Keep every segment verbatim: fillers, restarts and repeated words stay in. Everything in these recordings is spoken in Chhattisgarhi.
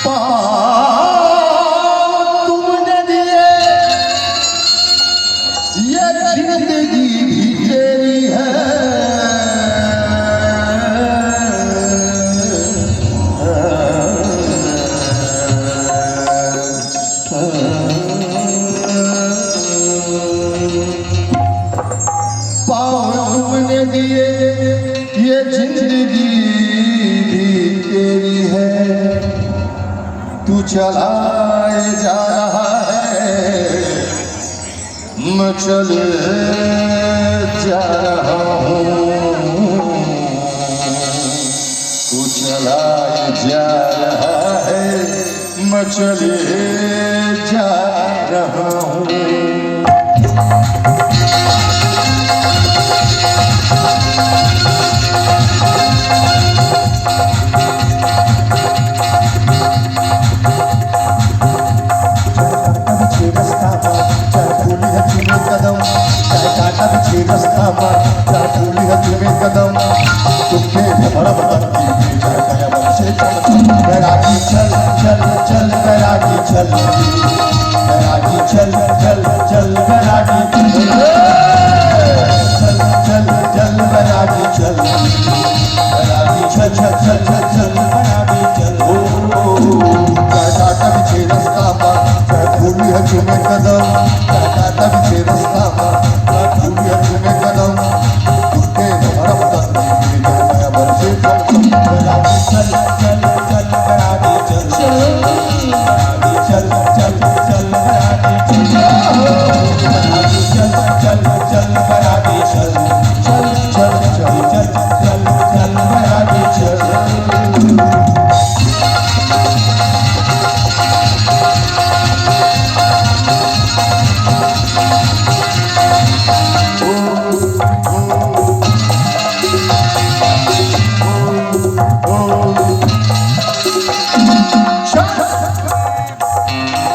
पाँव तुमने दिए, ये जिंदगी भी तेरी है। पाँव तुमने दिए, ये जिंदगी भी तेरी है। तू चलाए जा रहा है, मैं चले जा रहा हूँ। तू चलाए जा रहा है, मैं चले जा रहा हूँ। चाहे कांटा बिछे रस्ता मा, चाहे फूल या चूमे कदम, चाहे कांटा बिछे रस्ता मा, चाहे फूल या चूमे कदम, तुमके भ्रमर बदन की, चाहे कया बन से चमक। बैरागी चल, चल, चल, बैरागी चल, बैरागी चल, चल, चल, बैरागी चल, चल, चल, चल, बैरागी चल, बैरागी चल, चल, चल, चल, चल, बैरागी चल। ओ, कांटा बिछे रस्ता मा, चाहे फूल या चूमे कदम, कांटा बिछे रस्ता मा, चाहे फूल या चूमे कदम, तुमके भ्रमर बदन की, चाहे कया बन से चमक। बैरागी चल, चल, चल, बैरागी चल, चल।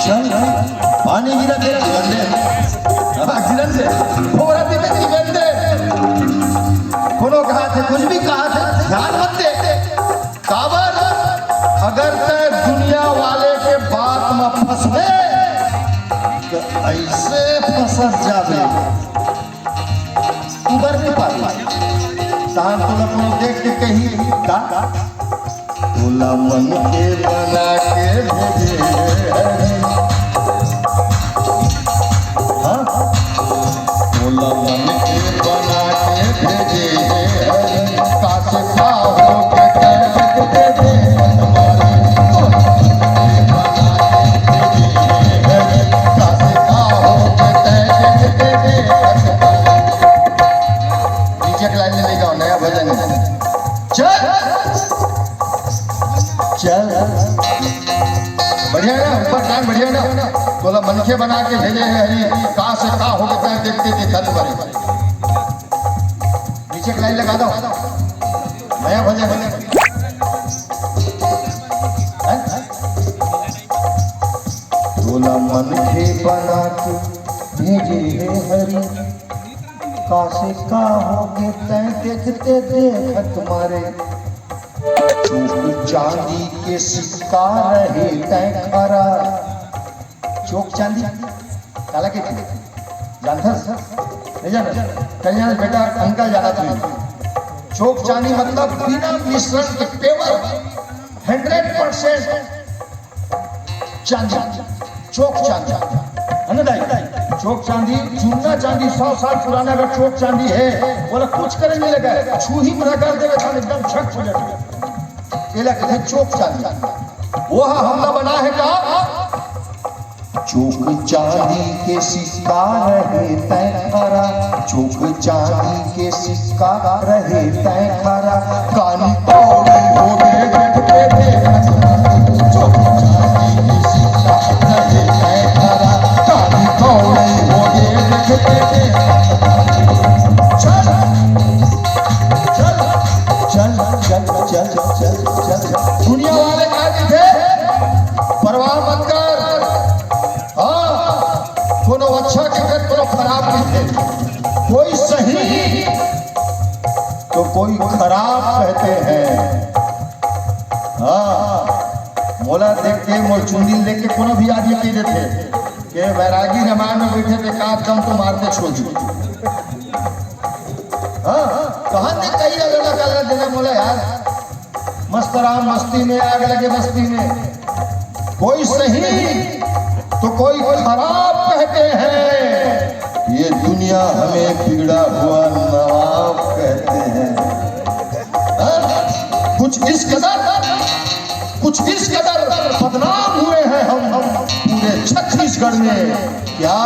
चल, पानी गिरा तेरा गंदे। हाँ, गिरन से। थोड़ा भी नहीं गंदे। कोनो कहा थे, कुछ भी कहा थे, ध्यान मत दे। काबर, अगर तै दुनिया वाले के बात म फंसबे, तो ऐसे फंस जाबे, उबर नहीं पाबे। तहान तोला कोनो देख के कही, का? तोला मन के बना के भेजे हरी। हाँ? तोला मन के बना के भेजे हरी। कासे का हो के तैं दे दे तुम्हारे। तोला मन के बना के भेजे हरी। कासे का हो के तैं दे दे तुम्हारे। नीचे के लाइन में ले जाओ, नया भजन है। चल। चल। बढ़िया ना, ऊपर कान बढ़िया ना। तोला मनखे बना के भेजे हे हरी, का से का हो गया, देखते देखत बने। नीचे एक लाइन लगा दो, नया भजन। हैं? तोला मनखे बना के भेजे हे हरी, का से का होगे तैं देखते देखत मारे। चोक चांदी के सिक्का रहे तैं खरा। चोक चांदी काला कहिथे? जानथस? नहीं जानस? कहीं जानस बेटा, अंकल जानत नहीं। चोक चांदी मतलब बिना मिश्रण के pure hundred percent चांदी, चोक चांदी, है ना दाई? चोक चांदी, जुन्ना चांदी, सौ साल पुराना अगर चोक चांदी है, बोला कुछ करे नहीं लगा, छू ही मना कर देवे, एकदम झट हो जाती है। ये लगे चोक चांदी, वो हमला बना है का? चोक चांदी के सिक्का रहे तैं खरा, चोक चांदी के सिक्का रहे तैं खरा, कानी कौड़ी होगे देखते देखत। चोक चांदी के सिक्का रहे तैं खरा, कानी कौड़ी होगे देखते देखत। चल, चल, चल, चल, चल, चल, चल। दुनिया वाले का कहिथे, परवाह मत कर। हाँ, कोनो अच्छा कहिथे, कोनो खराब कहिथे। कोई सही तो कोई खराब कहते हैं। हाँ, मोला देख के, मोर चुंदी देख के कोनो भी आदमी कह देथे के बैरागी रामायण में बैठे थे, का दम तो मारते छोड़ दी। हाँ, कहाँ ने कही अलग अलग देना मोला यार। मस्त राम मस्ती में, आग लगे बस्ती में। कोई सही तो कोई खराब कहते हैं, ये दुनिया हमें बिगड़ा हुआ नवाब कहते हैं। हाँ? कुछ इस कदर, कुछ इस कदर बदनाम हुए हैं हम, हम पूरे छत्तीसगढ़ में। क्या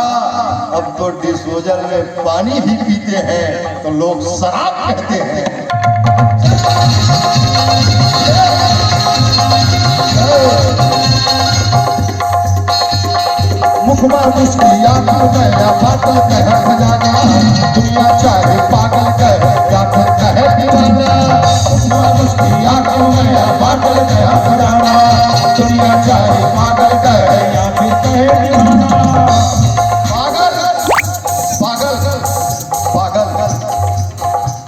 अब तो डिस्पोजल में पानी भी पीते हैं तो लोग शराब कहते हैं। मुखमा मुस्की आंखों में या बादल कह खजाना, दुनिया चाहे पागल कह या फिर कहे दीवाना। मुखमा मुस्की आंखों में या बादल कह खजाना, दुनिया चाहे पागल कह या फिर कहे दीवाना। पागल, पागल, पागल,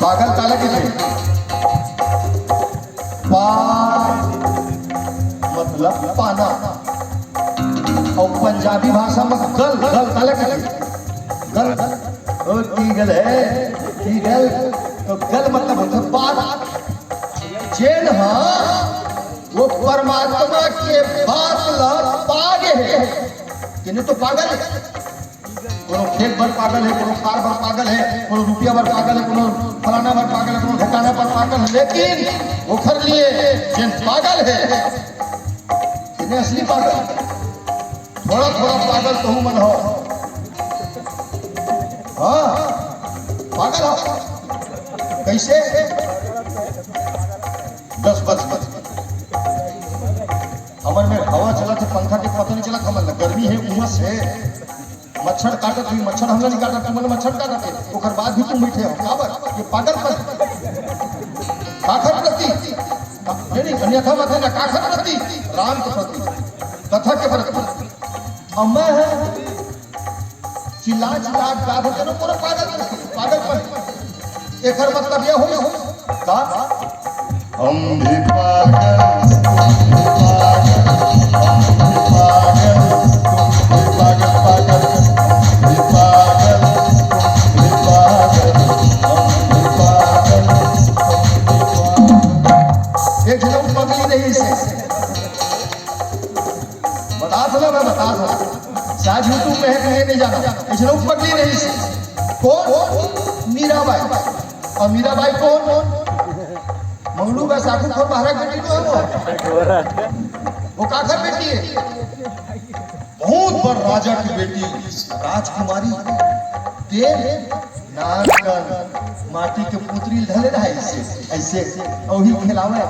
पागल काला कहिथे? पा मतलब पाना। अउ पंजाबी भाषा में गल, गल काला कहिथे? गल, ओ की गल हे, की गल, तो गल मतलब होथे बात। जेन ह वो परमात्मा के बात ल पा गे हे, तेने तो पागल हे। कोनो खेत बर पागल हे, कोनो कार बर पागल हे, कोनो रुपया बर पागल हे, कोनो फलाना बर पागल हे, कोनो ढेकाना बर पागल हे, लेकिन ओखर लिए जेन पागल हे, तेने असली पागल। थोड़ा थोड़ा पागल तहू मन हो। हाँ, पागल हो। कैसे? दस बज, बज। हमर में हवा चलत हे, पंखा के पता नहीं चलत, हमन ल गर्मी हे, उमस हे, मच्छर काटत हे, मच्छर हमला नहीं काटत, तुमन मच्छर काटत हे, ओकर बाद भी तुम बैठे हो, काबर? ये पागलपन। काखर प्रति, नहीं, नहीं, अन्यथा मत है ना, काखर प्रति, राम के प्रति, कथा के प्रति। अब मैं है, चिल्ला चिल्ला गात होते ना, पूरा पागल, पागलपन। एकर मतलब ये होई, होई का? हम भी पागल, तुम भी पागल, हम भी पागल, तुम भी पागल, पागल, हम भी पागल, तुम भी पागल, हम भी पागल, तुम भी पागल। एक झन पगली नहीं से। बता था ना, मैं बता था। शायद YouTube में है कि नहीं, नहीं जाना। इसने ऊपर नहीं रही से। कौन? मीराबाई। और मीराबाई कौन? मंगलू का साकू खोर महाराज बेटी को है वो। वो काखर बेटी है? बहुत बड़ राजा की बेटी, राजकुमारी। तेल नान कर माटी के पुतरी धले रहा ऐसे, ऐसे, और ही खिलावे।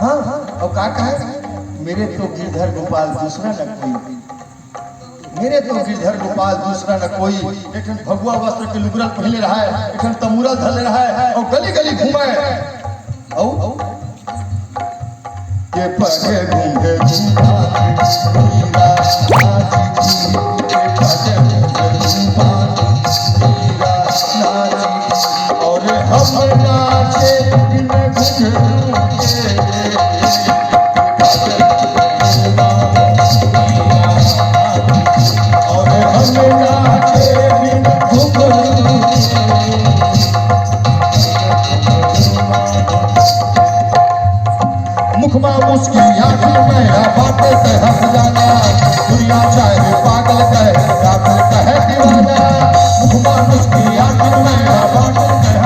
हाँ, हाँ, और का कहे? मेरे तो गिरधर गोपाल दूसरा न कोई, मेरे तो गिरधर गोपाल दूसरा न कोई। एक ठन भगवा वस्त्र के लुगरा पहले रहा है, एक ठन तमूरा धले रहा है, और गली गली घूमे। और के पगे घूमे घूमा हीरा नाच की, के पगे घूमे घूमा हीरा नाच की। और हम नाचे बिन घुंघरू के। और हम नाचे बिन घुंघरू के। मुखमा मुस्की आँखी में बातें कह जाना, दुनिया चाहे पागल कहे, काफिर कहे दीवाना। मुखमा मुस्की आँखी में बातें कह,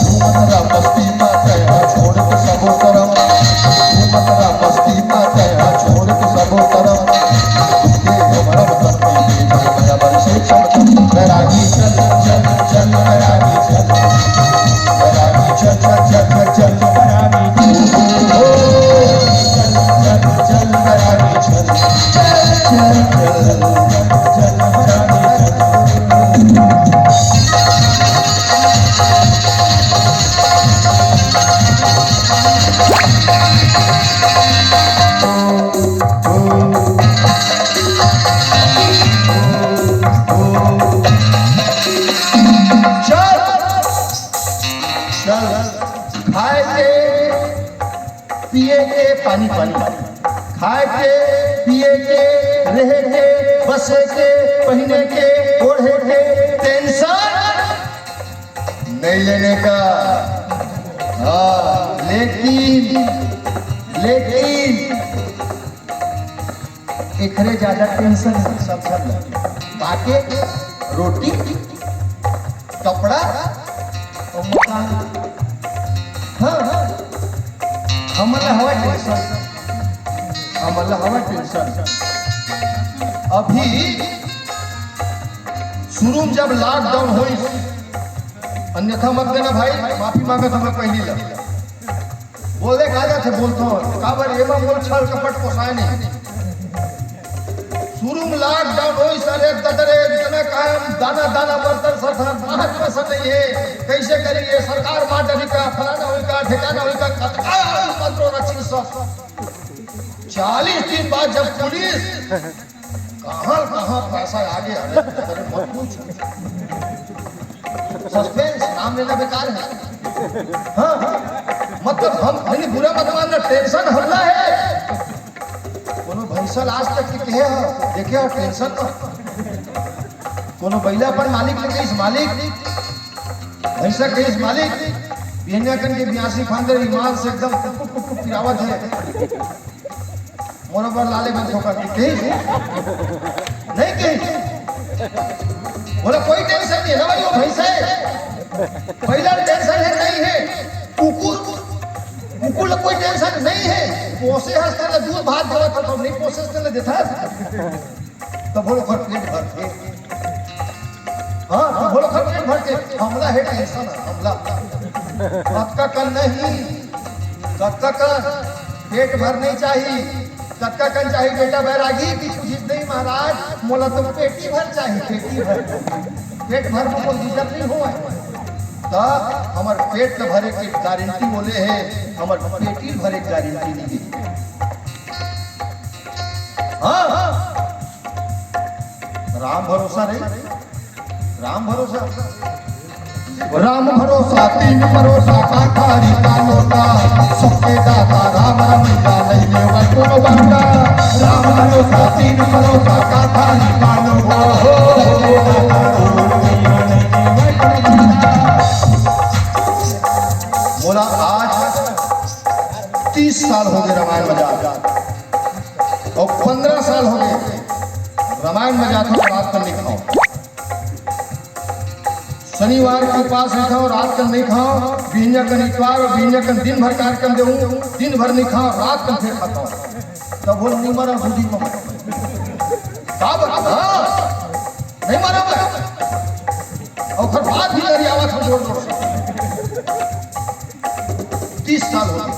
घूमत रह मस्ती में कह, छोड़ के सबो करम। घूमत रह मस्ती में कह, छोड़ के सबो करम। ये हमरा वतन में ये बराबर से चल, बैरागी चल, चल, चल, बैरागी चल। बैरागी चल, चल, चल, चल, चल, बैरागी चल। ओ, चल, चल, चल, बैरागी चल। चल, चल, चल, चल, बैरागी चल। खाए के, पिए के, पानी पानी, खाए के, पिए के, रहे के, बसे के, पहिने के, ओढ़े के, टेंशन नहीं लेने का। हाँ, लेकिन, लेकिन एकरे ज्यादा टेंशन है सब, सब ला। बाकी रोटी, कपड़ा और मकान। हाँ, हाँ। हमला हवा टेंशन, हमला हवा टेंशन। अभी शुरू में जब लॉकडाउन होइस, अन्यथा मत देना भाई, माफी मांगत हंव मैं पहिली ला। बोले का जाथे, बोलथंव, काबर एमा मोर छल कपट पोसाय नहीं। शुरू में लॉकडाउन होइस, अरे ददरे, इतना काम, दाना दाना बर्तन सरथन, बाहर पैसा नहीं है, कैसे करेंगे, सरकार मार डरही का, फलाना होही का, ठिकाना होही का, कतका मंत्रो रचिन सब। चालीस दिन बाद जब खुलिस, कहाँ कहाँ पैसा आगे, अरे ददरे मत पूछ। सस्पेंस नाम लेना बेकार है। हाँ, हाँ। मतलब हम, नहीं, बुरा मत मानना, टेंशन हमला है। कोनो भैंसा ला आज तक के कहे हो, देखे हो टेंशन तो। कोनो बइला अपन मालिक ले कहिस, "मालिक," भैंसा कहिस, "मालिक, बिहनिया कन के बियासी फांदे ईमान से एकदम टुक टुक टुक टुक पिरावत है।" मोरो बर लाले बन ठोकर के कहिस? नहीं कहिस? बोला, "कोई टेंशन नहीं है ना भाई, वो भैंसा है।" पहला टेंशन है, नहीं है। कुकुर, कुकुर ला कोई टेंशन नहीं है। पोसे हस तेला दूध भात देवत हस, नहीं पोसे हस तेला देथस। तब बोलो, "घर पेट भर के।" हाँ, तब बोलो, "घर पेट भर के।" हमला है टेंशन, हमला। कतका कन नहीं, कतका कन पेट भर नहीं चाहिए। कतका कन चाही बेटा बैरागी कि पूछिस नहीं महाराज, मोला तो पेटी भर चाही, पेटी भर। पेट भर में कोई दिक्कत नहीं होय। त हमर पेट ल भरे के गारंटी बोले हे, हमर पेटी भरे के गारंटी नहीं दे। हाँ, हाँ। राम भरोसा रही, राम भरोसा। राम भरोसा तीन भरोसा का थारी का लोटा, सबके दाता राम रमैया नहीं लेवै कोनो बाटा। राम भरोसा तीन भरोसा का थारी का लोटा। मोला आज तीस साल हो गए रामायण बजात, और पंद्रह साल हो गए रामायण बजात हंव, रात कन नहीं खांव। शनिवार के उपास रहिथंव, रात कन नहीं खांव। बिहनिया कन इतवार और बिहनिया कन दिन भर कार्यक्रम देहूं, दिन भर नहीं खांव, रात कन फिर खाथंव। तब बोल, "नहीं मरा बूढ़ी मम्मी।" का बता? हाँ, नहीं मरा मैं। और ओकर बाद भी लरियावत हंव जोर जोर से। तीस साल हो गए।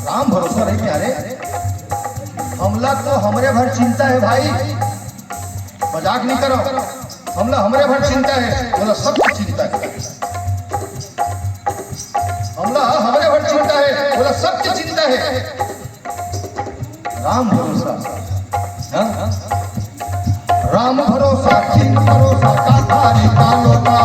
राम भरोसा रही क्या रे? हमला तो हमरे भर चिंता है भाई, मजाक नहीं करो। हमला हमरे भर चिंता है, बोला सबके चिंता है। हमला हमरे भर चिंता है, बोला सबके चिंता है। राम भरोसा, हाँ? राम भरोसा तीन भरोसा का थारी का लोटा।